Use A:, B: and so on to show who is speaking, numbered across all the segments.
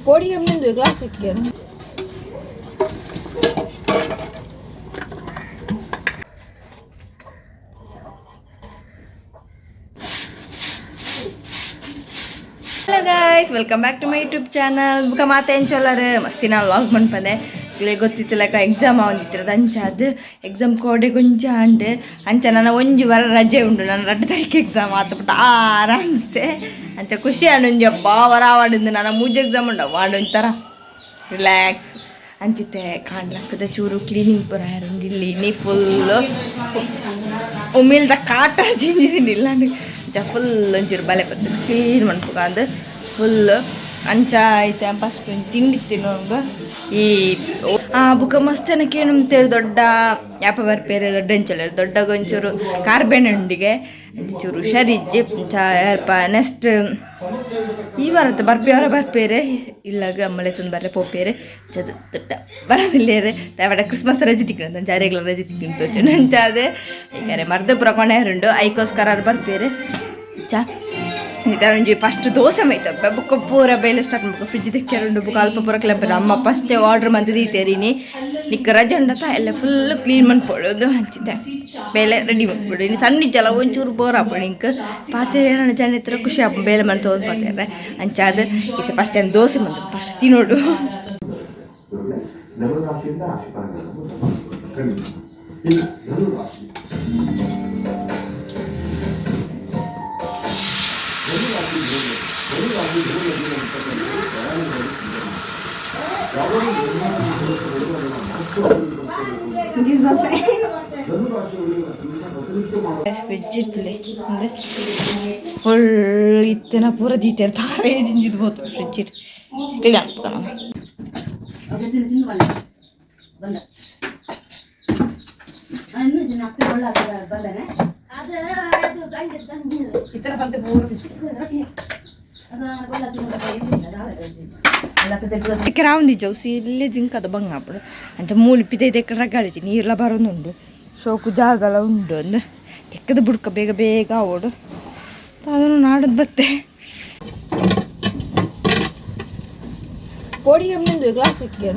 A: Podium ನಿಂದು glass ಇಕ್ಕೆ. Hello guys, welcome back to my YouTube channel. ಬುಕ್ಕ ಮಾತೆ ಎಂಚೊಲ್ಲರು ಮಸ್ತಿ ನಾನು ವ್ಲಾಗ್ ಮನ್ಪಂದೆ. ಗೊತ್ತಿತ್ತಿಲ್ಲಕ ಎಕ್ಸಾಮ್ ಆವೊಂದಿತ್ತಿರದ ಅಂಚಾದ್ ಎಕ್ಸಾಮ್ ಕೋಡೆ ಗೊಂಜ ಆಂಡ್. ಅಂಚ ನನ್ನ ಒಂಜಿ ವಾರ ರಜೆ ಉಂಡು. ನನ್ನ ರಡ್ಡ್ ತಾರೀಕು ಎಕ್ಸಾಮ್ ಆತಪುಟ ಆರಾಮ್ಸೆ. ಅಂಚ ಖುಷಿ ಆಂಡ್. ಒಂಜಿ ಅಬ್ಬಾ ವರ ಆವಡಿಂದು. ನನ್ನ ಮೂಜಿ ಎಕ್ಸಾಮ್ ಉಂಡು, ವಾಂಡ್ ಒಂಥರ ರಿಲ್ಯಾಕ್ಸ್. ಅಂಚಿತ್ತೆ ಕಾಣ್ಲಕ್ಕದ ಚೂರು ಕ್ಲೀನಿಂಗ್ ಪೂರ ಇಲ್ಲಿ ನೀ ಫುಲ್ ಉಮಿಲ್ದ ಕಾಟ ಜಿಂಜಿದಿಲ್ಲ. ಅಂಚ ಫುಲ್ ಒಂಚೂರು ಬಲೆ ಬರ್ತದೆ ಕ್ಲೀನ್ ಮನ್ಪುಗ ಫುಲ್. ಅಂಚ ಐತೆ ಫಸ್ಟ್ ಒಂಜಿ ತಿಂಡಿ ತಿನ್ನೋಂಗ ಈ ಆ ಬುಕ್ಕ ಮಸ್ತ್ ಜನ ಕೇಳುತ್ತೇರು. ದೊಡ್ಡ ಯಾಪ ಬರ್ಪೇರು, ದೊಡ್ಡ ಎಂಚಲ ದೊಡ್ಡ ಒಂಚೂರು ಕಾರ್ಬೆನ್ ಉಂಡಿಗೆ. ಅಂಚ ಚೂರು ಹುಷಾರಿಜ್ಜೆ. ಅಂಚ ಯಾರಪ್ಪ ನೆಕ್ಸ್ಟ್ ಈ ವಾರತ್ತ ಬರ್ಪೇವರ ಬರ್ಪೇರೆ ಇಲ್ಲಾಗ ಅಮ್ಮಲೆ ತುಂದು ಬರ್ರೆ ಪೋಪೇರೆ. ದೊಡ್ಡ ಬರೋದಿಲ್ಲೇರೆ ತವಡ ಕ್ರಿಸ್ಮಸ್ ರಜೆ ತಿಕ್ಕಂತ ಜಾರಿಗಳ ರಜೆ ತಿಕ್ಕಿಂತ. ಅಂಚ ಅದೇ ಈಗಾರೆ ಮರ್ದ ಪುರ ಕೊಣೆರುಂಡು, ಐಕೋಸ್ಕರ ಬರ್ಪೇರೆ. ಚ ಒಂಜಿ ಫಸ್ಟ್ ದೋಸೆ ಮೈತ ಬೊಕ್ಕ ಪೂರ ಬೇಲೆ ಸ್ಟಾರ್ಟ್ ಮಾಡ್ಕೊ. ಫ್ರಿಜ್ ತೆಕ್ಕೆರುಂಡು. ಬೊಕ್ಕ ಅಲ್ಪ ಪೂರ ಕ್ಲಂಪೇರು. ಅಮ್ಮ ಫಸ್ಟೇ ಆರ್ಡರ್ ಮಂತ್ ದೀತೇರಿನಿ, ನಿಕ್ಕ ರಜೆ ಉಂಡತ ಎಲ್ಲ ಫುಲ್ ಕ್ಲೀನ್ ಮನ್ಪೊಡು. ಅಂಚಿತ್ತೆ ಬೇಲೆ ರೆಡಿ ಮನ್ಪೊಡು. ಇನ್ನು ಸಣ್ಣ ಜಲ ಒಂಚೂರು ಬೋರ್ ಆಪುಂಡು. ಇಂಕ್ ಪಾತೆರೆ ಏನೋ ಜನ ಇತ್ರ ಖುಷಿ ಆಪುಂಡು ಬೇಲೆ ಮಂತ್ ತೋದು ಪಾತೆರೆ. ಅಂಚಾದ್ ಇತ್ತೆ ಫಸ್ಟ್ ಏನು ದೋಸೆ ಮಂತು ಫಸ್ಟ್ ತಿನ್ನೋಡು.
B: ಧನುರಾಶಿಯಿಂದ ರಾಶಿ ಫಲಗಳನ್ನು ಖಂಡಿತ. ಇನ್ನು ಧನುರಾಶಿ ಧನುರಾಶಿ ಧನುರಾಶಿ ಧನುರಾಶಿ ಅಂತಕ್ಕಂಥದ್ದು ಪ್ರಯಾಣದಲ್ಲಿ ಯಾವಾಗ ಧನುರಾಶಿಯವರಿಗೆ ಪ್ರತಿನಿತ್ಯ ಮಾಡುವ
A: ಫ್ರಿಜ್ ಇರ್ತದೆ ಅಂದರೆ ಫುಲ್ ಇತ್ತನ ಪೂರ ದೀತೇರ್ ತಾವೇ ಜಿಂಜಿದ್ ಬೋತು. ಫ್ರಿಜ್ ಇರ್ ಕ್ಲೀನ್ ಹಾಕ್ಬೇಕು ನಾನು. ಇತರ ಸಂತೆ ಪೂರ ರಾವಂದಿ ಜೌಸಿ ಇಲ್ಲೇ ಜಿಂಕದ ಬಂಗ ಆಪುಂಡು. ಅಂಚ ಮೂಲು ಪಿದೈ ದೆಕ್ಕ ರಗಾಳಿಜಿ ನೀರ್ಲ ಬರೋದುಂಡು. ಶೋಕು ಜಾಗಲ ಉಂಡು ಅಂದ್ ತೆಕ್ಕದ ಬುಡ್ಕ ಬೇಗ ಬೇಗ ಆವೋಡು. ಅದನ್ನು ನಾಡದ್ ಬತ್ತೆ. ಪೋಡಿಯಂ ನಿಂದು ಗ್ಲಾಸ್ ಇಕ್ಕೆ.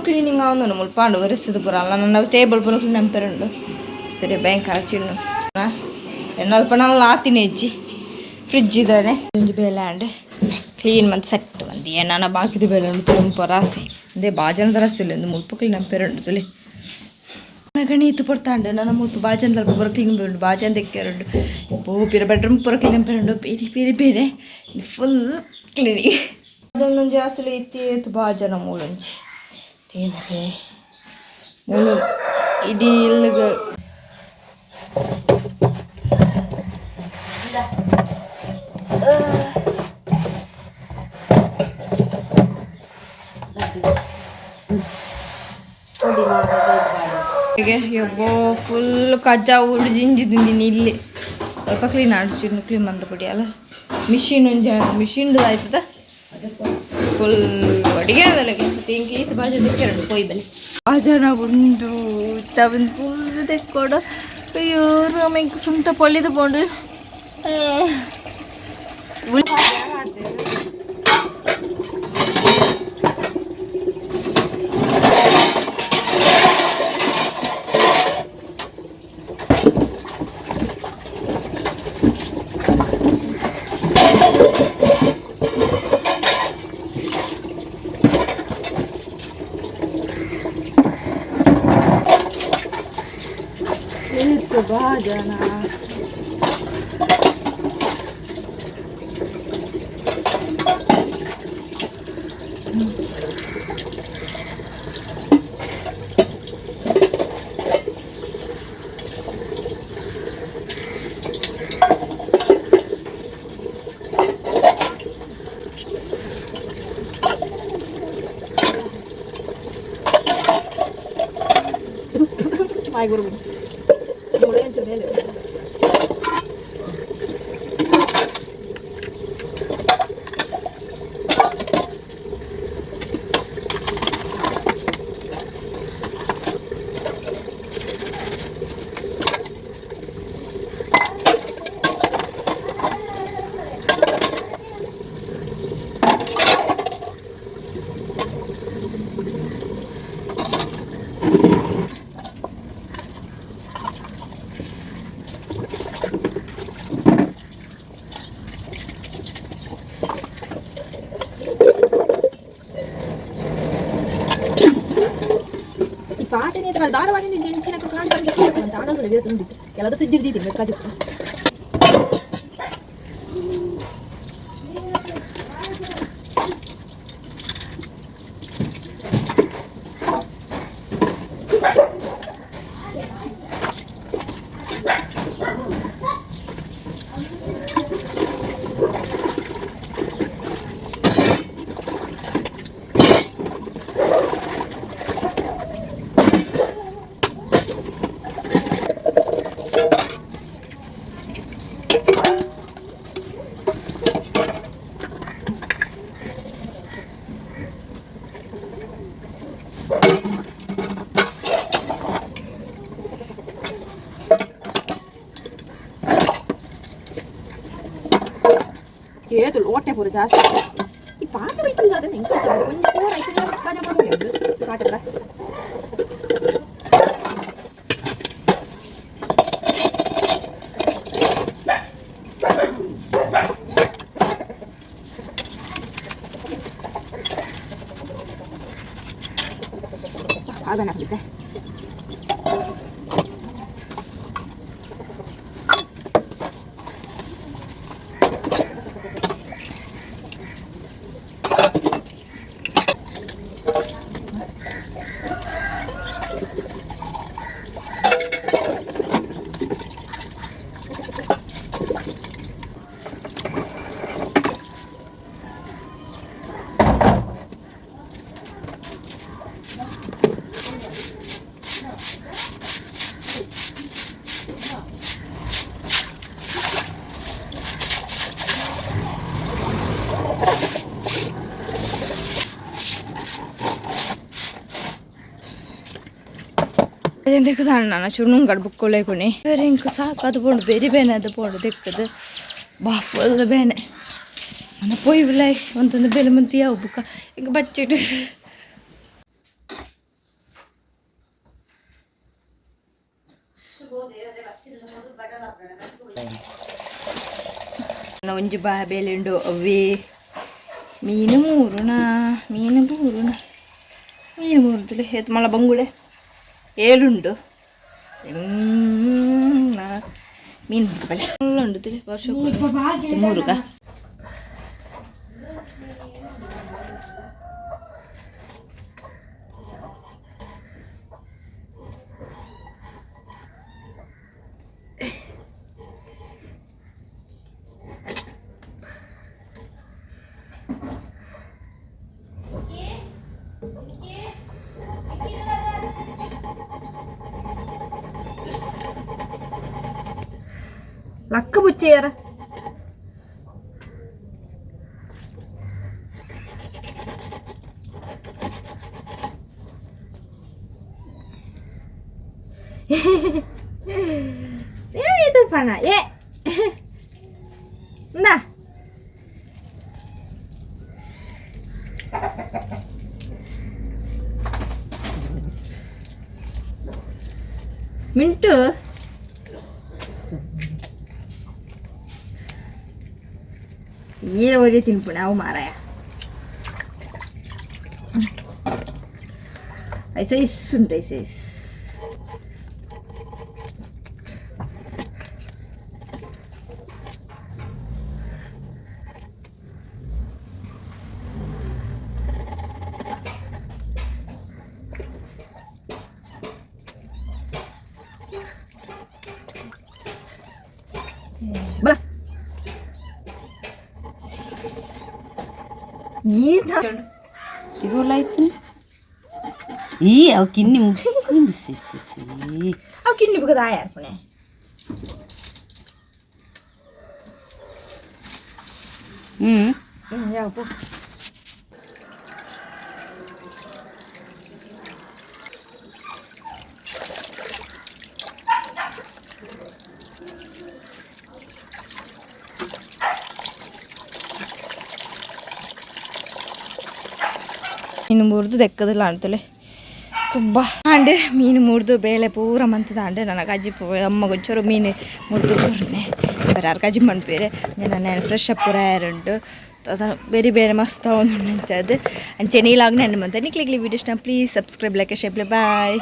A: ಕ್ಲೀನಿಂಗ್ ಆವೊಂದುಂಡು ಮುಲ್ಪ ಉಂಡು ಒರೆಸ್ತುದು ಪೂರ ಅಲ್ಲ. ನನ್ನ ಟೇಬಲ್ ಪೂರ ಕ್ಲೀನ್ ಅನ್ಪೆರುಂಡು. ಸರಿ ಭಯಂಕರ ಚಿನ್ನು ಎನ್ನಲ್ಪ ನಲ್ಲ ಆತಿನ ಹೆಜ್ಜಿ. ಫ್ರಿಜ್ ಇದ್ದಾನೆ. ಒಂಜಿ ಬೇಲೆ ಆಂಡ್ ಕ್ಲೀನ್ ಮಂತ್ ಸೆಟ್ ಮಂದಿ ಏನಾನ ಬಾಕಿದ ಬೇಲೆ ಉಂಡು ತುಂಬ ರಾಸಿ ಅದೇ ಬಾಜನದ ರಾಸಿ ಇಲ್ಲ. ಒಂದು ಮುಲ್ಪ ಕ್ಲೀನ್ ಅನ್ಪೆರುಂಡು ತುಲಿ ಗಣೀತು ಪೊರ್ತಾಂಡು. ನನ್ನ ಮುಲ್ಪ ಬಾಜನ್ ದಲ್ಪ ಪೂರ ಕ್ಲೀನ್ ಉಂಡು. ಬಾಜನ್ ದೆಕ್ಕೆರುಂಡು. ಪೋ ಪಿರ ಬೆಡ್ರೂಮ್ ಪೂರ ಕ್ಲೀನ್ ಅನ್ಪೆರುಂಡು. ಬೇರೆ ಬೇರೆ ಬೇರೆ ಫುಲ್ ಕ್ಲೀನಿಂಗ್. ಅದೊಂದೊಂಜಿ ಅಸಲು ಇತ್ತಿ ಬಾಜನ ಮೂಲೊಂಜಿ ತೇನರೆ ಮೂಲು ಇಡೀ ಇಲ್ಲಿಗೆ. ಯಬ್ಬೋ ಫುಲ್ ಕಜ್ಜ ಊಡು ಜಿಂಜಿದಿಂದಿನಿ. ಇಲ್ಲಿ ಸ್ವಲ್ಪ ಕ್ಲೀನ್ ಆಡಿಸಿ ಕ್ಲೀನ್ ಮಂದ ಪಡಿ ಅಲ್ಲ. ಮಿಷಿನ್ ಒಂಜಿ ಮಿಷಿನ್ ಆಯ್ತದ. ಫುಲ್ ಅಡಿಗೆ ಅದಲ್ಲ. ಇಂಕ ಈತ ಬಾಜು ದಿಕ್ಕೆರಡು ಪೋಯ್ ಬಲಿ ಬಾಜನ ಉಂಡು ತವನ್ ಫುಲ್ ತೆಕ್ಕೊಡು. ಅಯ್ಯೋ ರಾಮ, ಸುಂಟ ಪೊಲಿದು ಪೋಂಡು. ಜನ.
C: ಈ ಪಾಟನೆ ಧಾರವಾಡದಿಂದ ಎಂಚಿನ ಕಾಣ್ತಾರೆ. ಎಲ್ಲದೂ ಫ್ರಿಜ್ ಇರ್ದಿದ್ದೀನಿ ಬೇಕಾದಿತ್ತು. ಕೇತುಲು ಓಟೆ ಪೂರ ಜಾಸ್ತಿ. ಈ ಪಾಟ ಐಟಮ್ಸ್ ಅದನ್ನ ಹೆಂಗೆ ಒಂದು ಪೂರ ಐಟಮ್ ಪಾಟದ. ಆಗೋಣ ಹಾಕಿದ್ದೆ.
A: ನಾನು ಚೂರು ನುಂಗಡ್ ಬುಕ್ಕೊಳ್ಳೆ ಕೊನೆ ಬೇರೆ ಇಂಕು ಸಾಕು. ಅದು ಪೋಂಡು ಬೇರೆ ಬೇನೆ, ಅದು ಪೋಂಡು ದೆಕ್ಕದು ಬಾ ಫುಲ್ ಬೇನೆ. ನನ್ನ ಪೋಯಿ ಬಿಲ್ಲ ಒಂತೊಂದು ಬೇಲೆ ಮಂತಿ ಯಾವ ಬುಕ್ಕ ಈಗ ಬಚ್ಚಿಟ್ಟು. ಒಂಜಿ ಬಾ ಬೇಲೆ ಉಂಡು. ಅವ್ವೇ ಮೀನು ಮೂರುಣ, ಮೀನು ಮೂರುಣ, ಮೀನು ಮೂರುದಿಲ್ಲ. ಏತ್ ಮಲ್ಲ ಬಂಗುಳೆ ಏಳುಂಡು. ಮೀನು ಬಲೆ ಉಂಡು ತಿಳಿ ವರ್ಷ ಮೂರುಗ. ಲಕ್ಕ ಬುಚ್ಚೆಯರ. ಇದು ಪಣ ಏ ಇಂದಾ. ಮಿಂಟು ಈ ಒರಿ ತಿನ್ಪು ನಾವು ಮಾರಾಯ. ಐಸೈಸ್ ಉಂಟು, ಐಸೈಸ್. ಬಲ. ಗೀತ.
D: ತಿಗೋಲಾಯ್ತೀನಿ ಈ ಅವು ಕಿನ್ನಿ ಮುಗಿಸ್ಕೊಂಡು ಸಿ ಸಿ ಸಿ.
A: ಅವು ಕಿನ್ನಿ ಬುಗದ ಆಯಾರ್ಪಣೆ.
D: ಹ್ಞೂ.
A: ಯಾವ? ಮೀನು ಮುರಿದು ದೆಕ್ಕದಿಲ್ಲ ಅಂತಲೇ ತುಂಬ ಆಂಡ್ ಮೀನು ಮುರಿದು ಬೇಳೆ ಪೂರ ಮಂತದ ಆಂಡ್. ನನಗೆ ಅಜ್ಜಿ ಅಮ್ಮ ಒಂಚೂರು ಮೀನು ಮುರಿದು ಕೊರ್ನೆ ಬರಾರ್ ಕಜ್ಜಿ ಮನ್ಪೇರೆ. ನಾನು ಫ್ರೆಶ್ ಅಪ್ ಪೂರ ಉಂಟು. ಬೇರೆ ಬೇರೆ ಮಸ್ತ್ ಒಂದು ಅಂಚೆ ನೀಲಾಗ್ ನೆಂಡು ಮಂತ. ನಿಕ್ಲಿಗ್ಲಿ ವಿಡಿಯೋಸ್ನ please subscribe, like, share. Boy.